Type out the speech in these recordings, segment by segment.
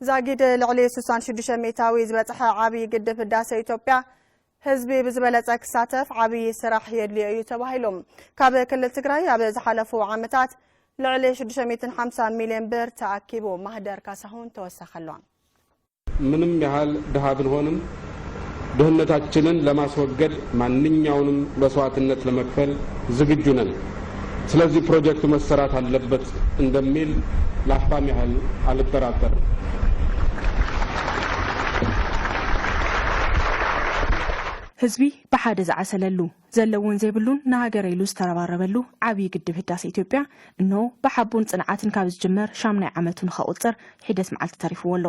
ዛጊድ ልዕሊ ስሳን ሽዱሽተ ሚእታዊ ዝበጽሐ ዓብዪ ግድብ ህዳሴ ኢትዮጵያ ህዝቢ ብዝበለጸ ክሳተፍ ዓብዪ ስራሕ የድልዮ እዩ ተባሂሉ። ካብ ክልል ትግራይ ኣብ ዝሓለፉ ዓመታት ልዕሊ ሽዱሽተ ሚእትን ሓምሳን ሚልዮን ብር ተኣኪቡ። ማህደር ካሳሁን ተወሳኺ ኣሎ። ምንም ያህል ድሃ ብንሆንም ድህነታችንን ለማስወገድ ማንኛውንም መስዋዕትነት ለመክፈል ዝግጁ ነን። ስለዚህ ፕሮጀክቱ መሰራት አለበት እንደሚል ላፍታም ያህል አልጠራጠርም። ህዝቢ ብሓደ ዝዓሰለሉ ዘለውን ዘይብሉን ንሃገረ ኢሉ ዝተረባረበሉ ዓብዪ ግድብ ህዳሴ ኢትዮጵያ እንሆ ብሓቦን ጽንዓትን ካብ ዝጅመር ሻምናይ ዓመቱ ንኸቑጽር ሒደት መዓልቲ ተሪፍዎ ኣሎ።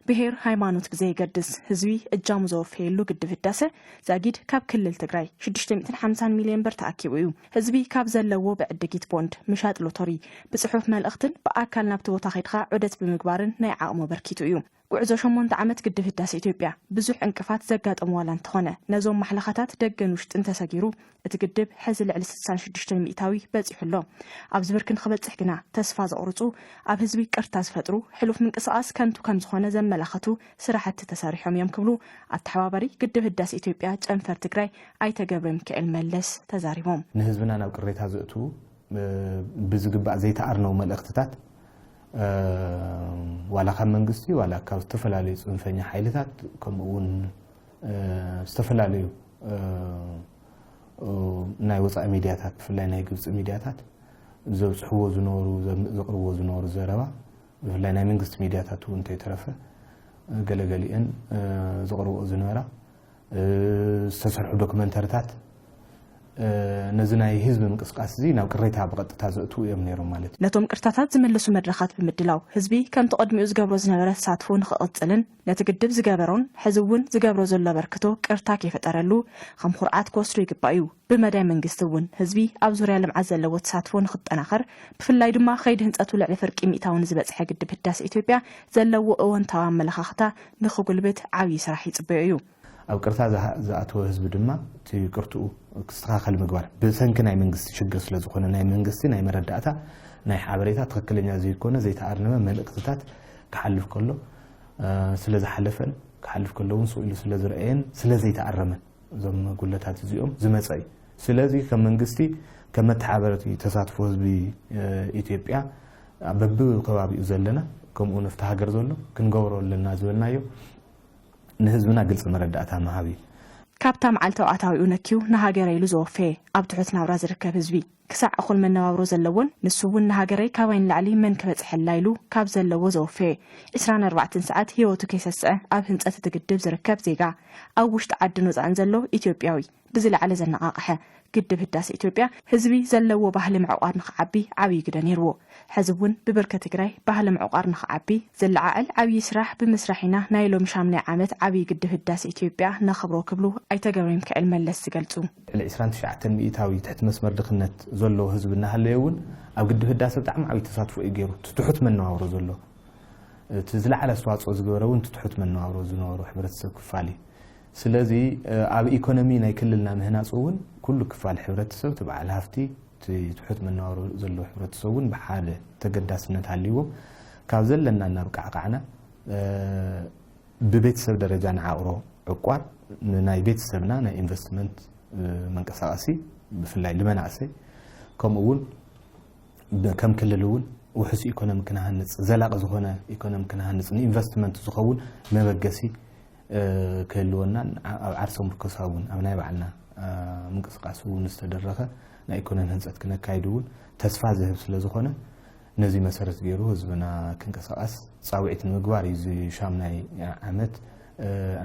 ብሄር፣ ሃይማኖት ብዘየገድስ ህዝቢ እጃሙ ዘወፈየሉ ግድብ ህዳሰ ዛጊድ ካብ ክልል ትግራይ ሽዱሽተ ሚእትን ሓምሳን ሚልዮን ብር ተኣኪቡ እዩ። ህዝቢ ካብ ዘለዎ ብዕድጊት ቦንድ፣ ምሻጥ ሎቶሪ፣ ብጽሑፍ መልእኽትን ብኣካል ናብቲ ቦታ ከይድኻ ዑደት ብምግባርን ናይ ዓቕሙ ኣበርኪቱ እዩ። ጉዕዞ ሸሞንተ ዓመት ግድብ ህዳሰ ኢትዮጵያ ብዙሕ ዕንቅፋት ዘጋጠሞ ዋላ እንተኾነ ነዞም ማሕለኻታት ደገን ውሽጥን ተሰጊሩ እቲ ግድብ ሕዚ ልዕሊ ስሳን ሽዱሽተን ሚእታዊ በጺሑ ኣሎ። ኣብዚ ብርኪ ንኽበጽሕ ግና ተስፋ ዘቑርጹ፣ ኣብ ህዝቢ ቅርታ ዝፈጥሩ፣ ሕሉፍ ምንቅስቓስ ከንቱ ከም ዝኾነ ዘመላኸቱ ስራሕቲ ተሰሪሖም እዮም ክብሉ ኣተሓባባሪ ግድብ ህዳሰ ኢትዮጵያ ጨንፈር ትግራይ ኣይተ ገብረሚካኤል መለስ ተዛሪቦም። ንህዝብና ናብ ቅሬታ ዘእትዉ ብዝግባእ ዘይተኣርነው መልእኽትታት ዋላ ካብ መንግስቲ ዋላ ካብ ዝተፈላለዩ ፅንፈኛ ሓይልታት ከምኡ እውን ዝተፈላለዩ ናይ ወፃኢ ሚድያታት ብፍላይ ናይ ግብፂ ሚድያታት ዘብፅሕዎ ዝነበሩ ዘቅርብዎ ዝነበሩ ዘረባ ብፍላይ ናይ መንግስቲ ሚድያታት እውን እንተይተረፈ ገለገሊአን ዘቅርብኦ ዝነበራ ዝተሰርሑ ዶክመንተርታት ነዚ ናይ ህዝቢ ምንቅስቃስ እዚ ናብ ቅሬታ ብቐጥታ ዘእትዉ እዮም ነይሮም ማለት እዩ። ነቶም ቅርታታት ዝምልሱ መድረኻት ብምድላው ህዝቢ ከምቲ ቅድሚኡ ዝገብሮ ዝነበረ ተሳትፎ ንኽቕጽልን ነቲ ግድብ ዝገበሮን ሕዚ እውን ዝገብሮ ዘሎ ኣበርክቶ ቅርታ ከይፈጠረሉ ከም ኩርዓት ክወስዶ ይግባእ እዩ። ብመዳይ መንግስቲ እውን ህዝቢ ኣብ ዙርያ ልምዓት ዘለዎ ተሳትፎ ንኽጠናኸር ብፍላይ ድማ ከይዲ ህንፀቱ ልዕሊ ፍርቂ ሚእታዊ ንዝበፅሐ ግድብ ህዳሰ ኢትዮጵያ ዘለዎ እወንታዊ ኣመለኻኽታ ንኽጉልብት ዓብዪ ስራሕ ይፅበዮ እዩ። ኣብ ቅርታ ዝኣተወ ህዝቢ ድማ እቲ ቅርትኡ ክስተኻኸል ምግባር ብሰንኪ ናይ መንግስቲ ሽግር ስለዝኾነ ናይ መንግስቲ ናይ መረዳእታ ናይ ሓበሬታ ትኽክለኛ ዘይኮነ ዘይተኣርነመ መልእኽትታት ክሓልፍ ከሎ ስለዝሓለፈን ክሓልፍ ከሎ እውን ስቕ ኢሉ ስለዝረኣየን ስለዘይተኣረመን እዞም ጉድለታት እዚኦም ዝመፀ እዩ። ስለዚ ከም መንግስቲ ከም መተሓባበርቲ ተሳትፎ ህዝቢ ኢትዮጵያ በብከባቢኡ ዘለና ከምኡ ኣብቲ ሃገር ዘሎ ክንገብሮ ኣለና ዝበልናዮ ንህዝብና ግልፂ መረዳእታ ምሃብ እዩ። ካብታ መዓልታዊ ኣታዊኡ ነክዩ ንሃገረ ኢሉ ዘወፈየ ኣብ ትሑት ናብራ ዝርከብ ህዝቢ ክሳዕ እኹል መነባብሮ ዘለዎን ንሱ እውን ንሃገረይ ካባይ ንላዕሊ መን ክበፅሐላ ኢሉ ካብ ዘለዎ ዘወፈየ ዕስራን ኣርባዕተን ሰዓት ህይወቱ ከይሰስዐ ኣብ ህንፀት እቲ ግድብ ዝርከብ ዜጋ ኣብ ውሽጢ ዓድን ወፃእን ዘሎ ኢትዮጵያዊ ብዝለዓለ ዘነቓቕሐ ግድብ ህዳሰ ኢትዮጵያ ህዝቢ ዘለዎ ባህሊ ምዕቋር ንኽዓቢ ዓብዪ ግደ ነይርዎ። ሕዚ እውን ብብርኪ ትግራይ ባህሊ ምዕቋር ንኽዓቢ ዘለዓዕል ዓብዪ ስራሕ ብምስራሕ ኢና ናይ ሎሚ ሻምናይ ዓመት ዓብዪ ግድብ ህዳሰ ኢትዮጵያ ነኽብሮ ክብሉ ኣይተ ገብረሚካኤል መለስ ዝገልፁ። ልዕሊ ዕስራን ትሽዓተን ሚእታዊ ትሕቲ መስመር ድኽነት ዘሎ ህዝቢ እናሃለየ እውን ኣብ ግድብ ህዳሰ ብጣዕሚ ዓብዪ ተሳትፎ እዩ ገይሩ። እቲ ትሑት መነባብሮ ዘሎ እቲ ዝለዓለ ኣስተዋፅኦ ዝገበረ እውን እቲ ትሑት መነባብሮ ዝነበሮ ሕብረተሰብ ክፋል እዩ። ስለዚ ኣብ ኢኮኖሚ ናይ ክልልና ምህናፅ እውን ኩሉ ክፋል ሕብረተሰብ እቲ በዓል ሃፍቲ እቲ ትሑት መነባብሮ ዘለዎ ሕብረተሰብ እውን ብሓደ ተገዳስነት ሃልይዎም ካብ ዘለና እናብቃዕቃዕና ብቤተሰብ ደረጃ ንዓቕሮ ዕቋር ንናይ ቤተሰብና ናይ ኢንቨስትመንት መንቀሳቐሲ ብፍላይ ንመናእሰይ ከምኡ እውን ከም ክልል እውን ውሑስ ኢኮኖሚ ክንሃንፅ ዘላቒ ዝኾነ ኢኮኖሚ ክንሃንፅ ንኢንቨስትመንት ዝኸውን መበገሲ ክህልወናን ኣብ ዓርሰ ምርኮሳ እውን ኣብ ናይ ባዕልና ምንቅስቃስ እውን ዝተደረኸ ናይ ኢኮኖሚ ህንፀት ክነካይድ እውን ተስፋ ዝህብ ስለዝኾነ ነዚ መሰረት ገይሩ ህዝብና ክንቀሳቐስ ፃውዒት ንምግባር እዩ እዚ ሻምናይ ዓመት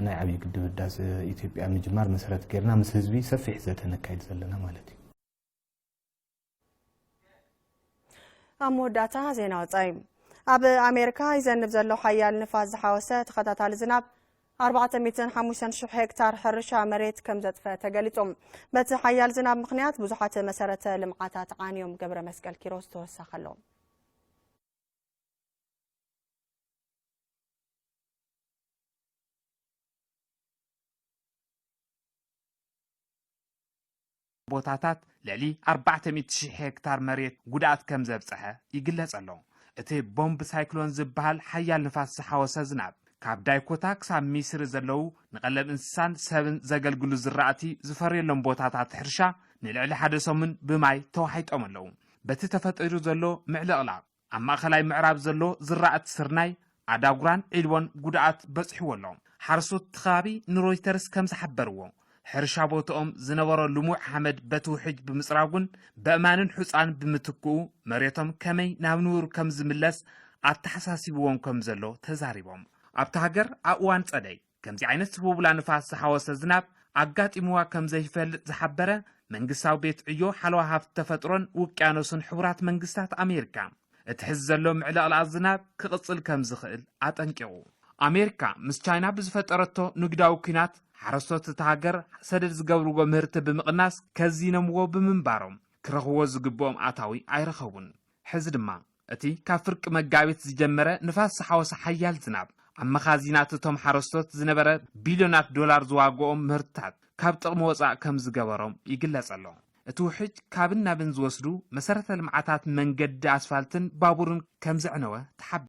ናይ ዓብዪ ግድብ ህዳሰ ኢትዮጵያ ምጅማር መሰረት ገይርና ምስ ህዝቢ ሰፊሕ ዘተ ነካይድ ዘለና ማለት እዩ። ኣብ መወዳእታ ዜና ወፃኢ። ኣብ ኣሜሪካ ይዘንብ ዘሎ ሓያል ንፋስ ዝሓወሰ ተኸታታሊ ዝናብ ኣርባዕተ ሚእትን ሓሙሽተን ሽሕ ሄክታር ሕርሻ መሬት ከም ዘጥፈ ተገሊጹ። በቲ ሓያል ዝናብ ምኽንያት ብዙሓት መሰረተ ልምዓታት ዓንዮም። ገብረ መስቀል ኪሮስ ተወሳኺ ኣሎ። ቦታታት ልዕሊ ኣርባዕተ ሚእቲ ሽሕ ሄክታር መሬት ጉድኣት ከም ዘብፀሐ ይግለፅ ኣሎ። እቲ ቦምብ ሳይክሎን ዝበሃል ሓያል ንፋስ ዝሓወሰ ዝናብ፣ ካብ ዳይኮታ ክሳብ ሚስሪ ዘለዉ ንቐለብ እንስሳን ሰብን ዘገልግሉ ዝራእቲ ዝፈርየሎም ቦታታት ሕርሻ ንልዕሊ ሓደ ሰሙን ብማይ ተዋሒጦም ኣለዉ። በቲ ተፈጢሩ ዘሎ ምዕልቕላቕ፣ ኣብ ማእኸላይ ምዕራብ ዘሎ ዝራእቲ ስርናይ፣ ኣዳጉራን ዒልቦን ጉድኣት በፂሕዎ ኣሎ። ሓረስቶት እቲ ከባቢ ንሮይተርስ ከም ዝሓበርዎ፣ ሕርሻ ቦትኦም ዝነበሮ ልሙዕ ሓመድ በቲ ውሕጅ ብምፅራጉን በእማንን ሑፃን ብምትክኡ፣ መሬቶም ከመይ ናብ ንቡር ከም ዝምለስ ኣተሓሳሲብዎም ከም ዘሎ ተዛሪቦም። ኣብታ ሃገር ኣብ እዋን ጸደይ ከምዚ ዓይነት ስቡቡላ ንፋስ ዝሓወሰ ዝናብ ኣጋጢምዋ ከም ዘይፈልጥ ዝሓበረ መንግስታዊ ቤት ዕዮ ሓለዋ ሃፍቲ ተፈጥሮን ውቅያኖስን ሕቡራት መንግስታት ኣሜሪካ፣ እቲ ሕዚ ዘሎ ምዕልቕላቕ ዝናብ ክቕጽል ከም ዝኽእል ኣጠንቂቑ። ኣሜሪካ ምስ ቻይና ብዝፈጠረቶ ንግዳዊ ኲናት፣ ሓረስቶት እታ ሃገር ሰደድ ዝገብርዎ ምህርቲ ብምቕናስ ከዚኖምዎ ብምንባሮም፣ ክረኽብዎ ዝግብኦም ኣታዊ ኣይረኸቡን። ሕዚ ድማ እቲ ካብ ፍርቂ መጋቢት ዝጀመረ ንፋስ ዝሓወሰ ሓያል ዝናብ፣ ኣብ መኻዚናት እቶም ሓረስቶት ዝነበረ ቢልዮናት ዶላር ዝዋግኦም ምህርትታት ካብ ጥቕሚ ወጻእ ከም ዝገበሮም ይግለጽ ኣሎ። እቲ ውሕጅ ካብን ናብን ዝወስዱ መሰረተ ልምዓታት መንገዲ ኣስፋልትን ባቡርን ከም ዘዕነወ ተሓቢሩ።